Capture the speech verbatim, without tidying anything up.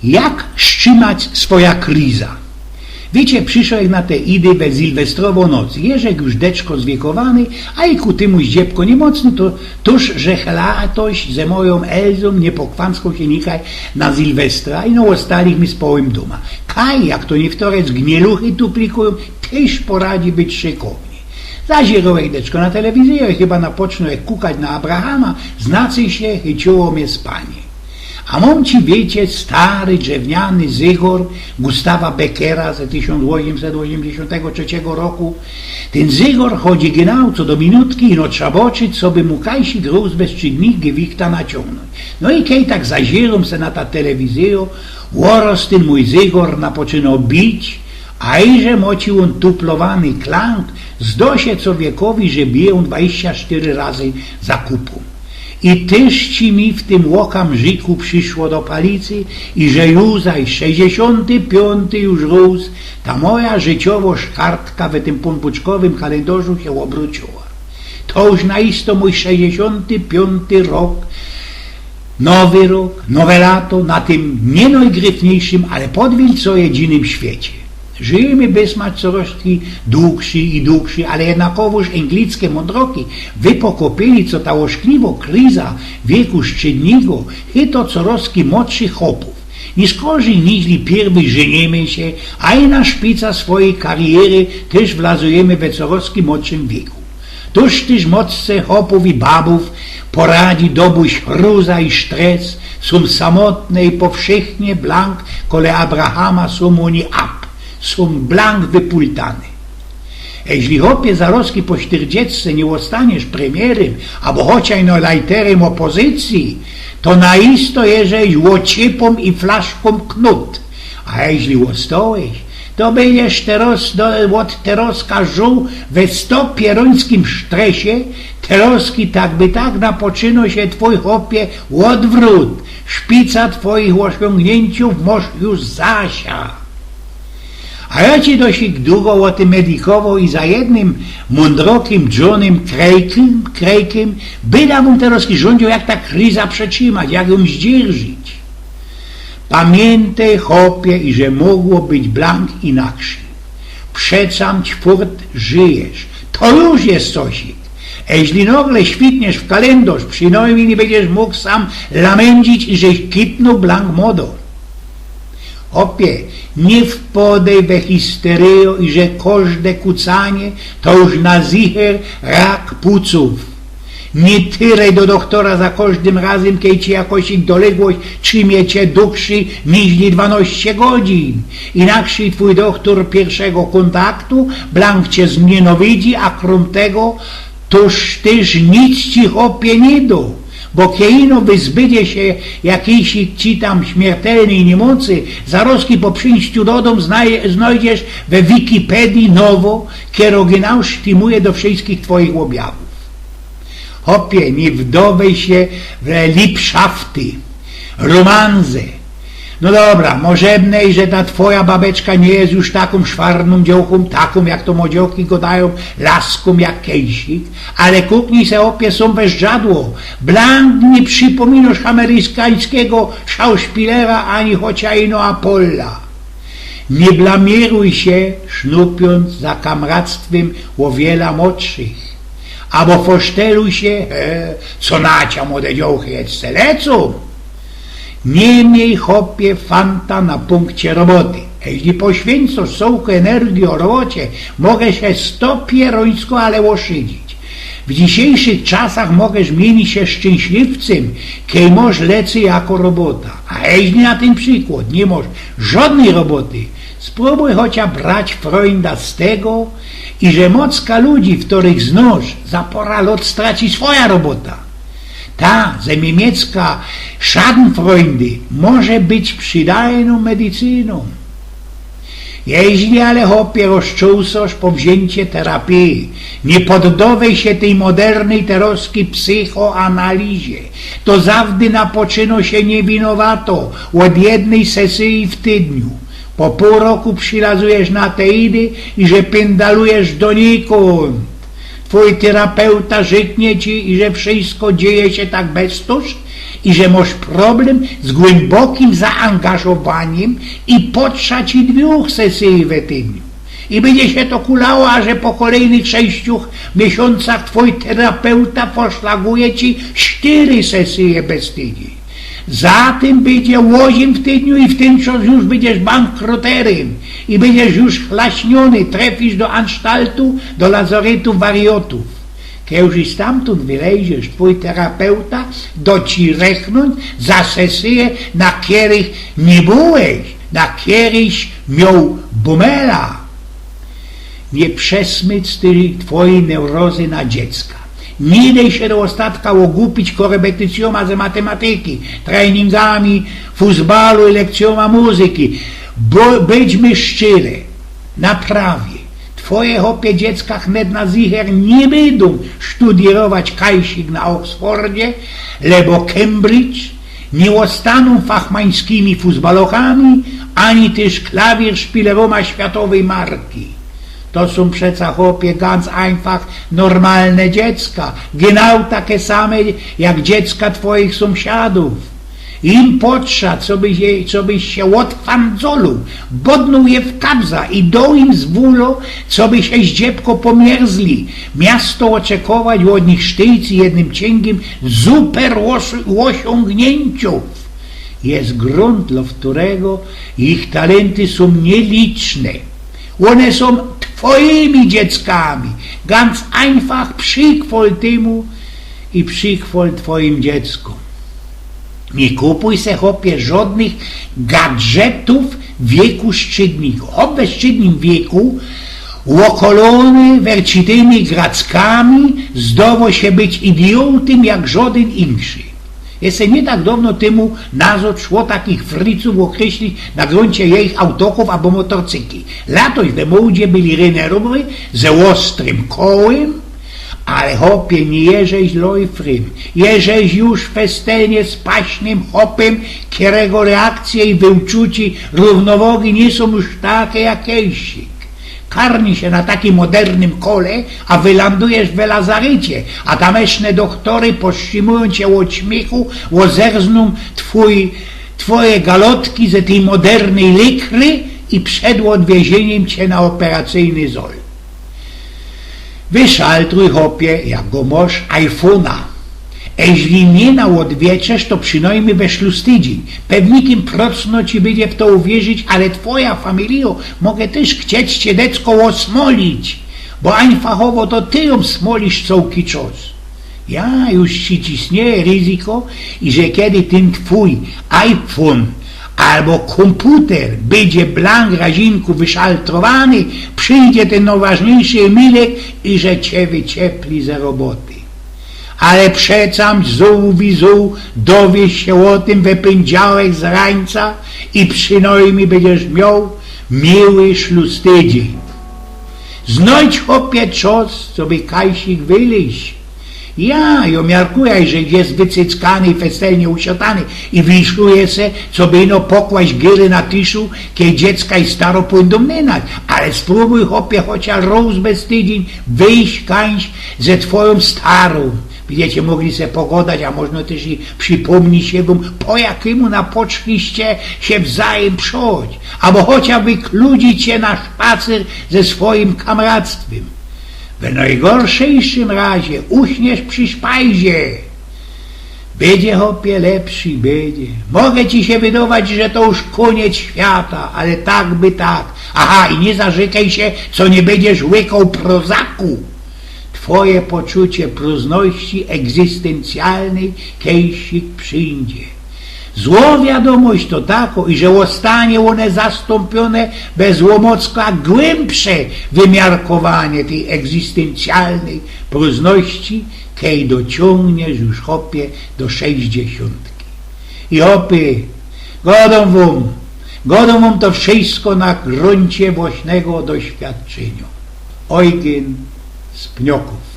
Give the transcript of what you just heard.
Jak strzimać swoja kriza? Wiycie, prziszoł żech na te idy we sylwestrowõ noc. Jeżech już deczko zwiekowany, a i ku tymu zdziebko niymocny, to tōż żech latoś ze mojōm Elzōm niy pokwanskoł sie nikaj na Sylwestra i no ôstalichmy z połym dōma. Kaj, jak to niyftorec gnieluchy tuplikują, tyż poradzi być szykownie. Zazirołech deczko na telewizyjõ i chyba napocznołech kukać na Abrahama, znaczy sie, chyciło mie spanie. A mōm ci, wiycie, stary drzewniany zygor Gustawa Beckera ze tysiōnc ôziymset ôziymdziesiōntego trzeciego roku. Tyn zygor chodzi genau co do minutki i no trza boczyć, coby mu kajsik rōz bez trzy dni gewichta naciōngnōńć. No i kej tak zazirōm se na ta telewizyjŏ, ôroz tyn mōj zygor napoczynoł bić, a iże moci ôn tuplowany klang, zdo sie czowiekowi, że bije ôn dwadziścia sztyry razy za kupōm. I tyż ci mi w tym ôkamrziku prziszoł do palicy, iże już zaś sześćdziesiōnty piōnty już rōz ta moja życiowŏ kartka we tym pōnbōczkowym kalyndorzku sie ôbrōciła. To już na isto mōj sześćdziesiōnty piōnty rok, nowy rok, nowe lato, na tym niy nojgryfniyjszym, ale podwiel co jedynym świecie. Żyjymy bezmać coroz dugszy i dugszy, ale jednakowōż anglickie mōndroki wypokopiyli, co ta ôszkliwŏ kriza wieku średniego chyto coroz modszych chopōw. Niy skorzyj niźli piyrwyj żyjymy sie, a i na szpica swojij kariery tyż wlazujymy we coroz modszym wieku. Tōż tyż modce chopōw i babōw poradzi dobuś chruza i sztres, sōm samotne i powszechnie blank kole Abrahama sōm ôni ap, sōm blank wypultane. Jeźli, chopie, zarozki po sztyrdziestce niy ôstaniesz premierym abo chociaż ino lajterym ôpozycyje, to na isto jeżeś ôciepōm i flaszkōm knut. A jeźli ôstołeś, to bydziesz teroz, do, ôd terozka żōł we sto pierōńskim sztresie, terozki tak by tak napoczynoł sie twōj, chopie, ôdwrōt. Szpica twojich ôsiōngniynciōw mosz już za sia. A jo ci dosik dugo ô tym medikowoł i za jednym mōndrokim Johnym Krejkym, Krejkym, byda wōm terozki rzōndziōł, jak ta kriza przetrzimać, jak jōm zdzierżyć. Pamiyntej, chopie, iże mogło być blank inakszyj. Przecam furt żyjesz. To już je cosik. Jeźli nogle świtniesz w kalyndorz, przinojmnij niy bydziesz mōg sam lamyndzić, iżeś kitnōł blank modōr. Chopie, niy wpadej we histeryjŏ, iże kożde kucanie to już na zicher rak pucōw. Niy tyrej do dochtora za kożdym razym, kej ci jakosik doległość trzimie cie dugszyj niźli dwanŏście godzin. Inakszyj twōj dochtor piyrszego kōntaktu blank cie zniynawidzi, a krōm tego tōż tyż nic ci, chopie, niy dŏ. Bo kej ino wyzbydzie sie jakijś ci tam śmiertelnyj niymocy, zarozki po przinściu do dōm znaj-, znojdziesz we Wikipedii nowo, kerŏ genau sztimuje do wszyjskich twojich ôbjawōw. Chopie, niy wdŏwōj sie we lipszafty, rōmanse. No dobra, możebne, iże ta twoja babeczka niy je już takōm szwarnōm dziołkōm, takōm, jak to młodziołki gŏdajōm, laskōm jak kejsik, ale kuknij se, chopie, sōm we zdrzadło. Blank niy przipōminosz amerykańskigo szauszpilera ani chociaż ino Apolla. Niy blamiyruj sie, sznupiōnc za kamractwym ô wiela modszych. Abo foszteluj sie, he, co na cia młode dziołchy jeszcze lecōm. Niy miej, chopie, fanta na pōnkcie roboty. Jeźli poświyńcōsz cołkõ energijõ robocie, moge sie sto pierōńsko ale ôszydzić. W dzisiyjszych czasach mogeś miynić sie szczynśliwcym, kej mosz lecy jako robota. A jeźli na tyn przikłŏd niy mosz żŏdnyj roboty, sprōbuj chociŏż brać frōnda z tego, iże mocka ludzi, kerych znŏsz, za pora lŏt straci swoja robota. Ta ze miymiecka Schadenfreude może być przidajnōm medycynōm. Jeźli ale, chopie, rozczōłsosz powziyńcie terapije, niy poddŏwōj sie tyj modernyj terŏzki psychoanalizie. To zawdy napoczynŏ sie niywinowato ôd jednyj sesyje w tydniu. Po pōł roku przilazujesz na te idy, iże pyndalujesz donikōnd. Twōj terapeuta rzyknie ci, iże wszyjsko dzieje sie tak bez tōż, i że mosz problym z głymbokim zaangażowaniym i potrza ci dwōch sesyji we tydniu. I bydzie sie to kulało, a że po kolejnych sześciu miesiōncach twōj terapeuta poszlaguje ci sztyry sesyje bez tydziyń. Zatym bydzie ôziym w tydniu i w tyn czas już bydziesz bankroterym i bydziesz już chlaśniōny, trefisz do ansztaltu, do lazarytu wariotōw. Kej już i stamtōnd wylejziesz, twōj terapeuta do ci rechnōńć za sesyje, na kerych niy byłeś, na keryś mioł bumela. Niy przesmyc tyj twojij neurozy na dziecka. Niy dej sie do ôstatka ôgupić korepetycyjōma ze matymatyki, treningami fusbalu i lekcyjōma muzyki. Bo, bydźmy szczere, naprawie. Twoje, chopie, dziecka chnet na zicher niy bydōm sztudirować kajsik na Oxfordzie, lebo Cambridge, niy ôstanōm fachmańskimi fusbalochami, ani tyż klawirszpilerōma światowyj marki. To sōm przeca, chopie, ganz einfach normalne dziecka, genau take same jak dziecka twojich sōmsiadōw. Im potrza, cobyś sie, cobyś sie ôdfandzolōł, bodnōł je w kabza i doł im z wōlo, coby sie zdziebko pomierzli. Miasto ôczekować ôd nich sztyjc i jednym ciyngiym super ôs-, ôsiōngniyncio. Jest grunt, dlo wtōrego ich talynty sōm niyliczne. Ône sōm twojimi dzieckami. Ganz einfach przikwolt tymu i przikwolt twojim dzieckōm. Niy kupōj se, chopie, żodnych gadżetōw wieku szczytnego. Chop we szczytnym wieku, ôkolōny wercitymi grackami, zdowo sie być idiotym jak żodyn inszy. Jeszcze niy tak downo tymu nazŏd szło takich fricōw ôkryślić na grōncie jejich autochōw abo motorcykli. Latoś we mōdzie byli rynerowy ze ôstrym kołym, ale, chopie, niy jeżeś lojfrym, jeżeś już festelnie spaśnym chopym, kerego reakcje i wyczucie rōwnowŏgi niy sōm już take jak kejsik. Karni sie na takim modernym kole, a wylōndujesz we lazarycie, a tameczne dochtory, powstrzimujōnc sie ôd śmiychu, ôzerzōm twōj, twoje galotki ze tyj modernyj likry i przed ôdwieziyniym cie na ôperacyjny zol. Wyszaltruj, chopie, jak go mosz, iPhone'a. Eźli niy na ôdwieczerz, to przinojmnij we szlustydziyń. Pewnikiym procno ci bydzie w to uwierzić, ale twoja familijŏ może tyż chcieć cie decko ôsmolić, bo ajnfachowo to ty jōm smolisz cołki czas. Ja, już ci cisnieje ryzyko, iże kej tyn twōj iPhone abo kōmputer bydzie blank razinku wyszaltrowany, przidzie tyn nojważniyjszy Emilek i że cie wyciepli ze roboty. Ale przecam zōł wi zōł dowiesz sie ô tym we pyndziałek z rańca i przinojmnij bydziesz mioł miły szlustydziyń. Znojś, chopie, czas, coby kajsik wylyź. Ja, jŏ miarkujã, że jest wycyckany i festelnie usiotany i wiszuje se, coby ino pokłaść gyry na tiszu, kej dziecka i staro pōndōm nynać. Ale sprōbuj, chopie, chociŏż rŏz bez tydziyń wyjś kańś ze twojōm starōm. Bydziecie mogli se pogodać, a możno tyż i przipōmnieć sie wōm, po jakymu napoczliście sie wzajym przoć. Abo chociŏżby wykludzić sie na szpacyr ze swojim kamractwym. We nojgorszyjszym razie uśniesz przi szpajzie. Bydzie, chopie, lepszy, bydzie. Może ci sie wydować, że to już kōniec świata, ale tak by tak. Aha, i niy zarzykej sie, co niy bydziesz łykoł Prozaku. Twoje poczucie prōżności egzystyncjalnyj kejsik przidzie. Złŏ wiadōmość to takŏ, iże ôstanie ône zastōmpiōne bez ômocka głymsze wymiarkowanie tyj egzystyncjalnyj prōżności, kej dociōngniesz już, chopie, do sześćdziesiōntki. I, chopie, godōm wōm, godōm wōm to wszysko na grōncie własnego doświadczyniŏ. Ojgyn z Pniokōw.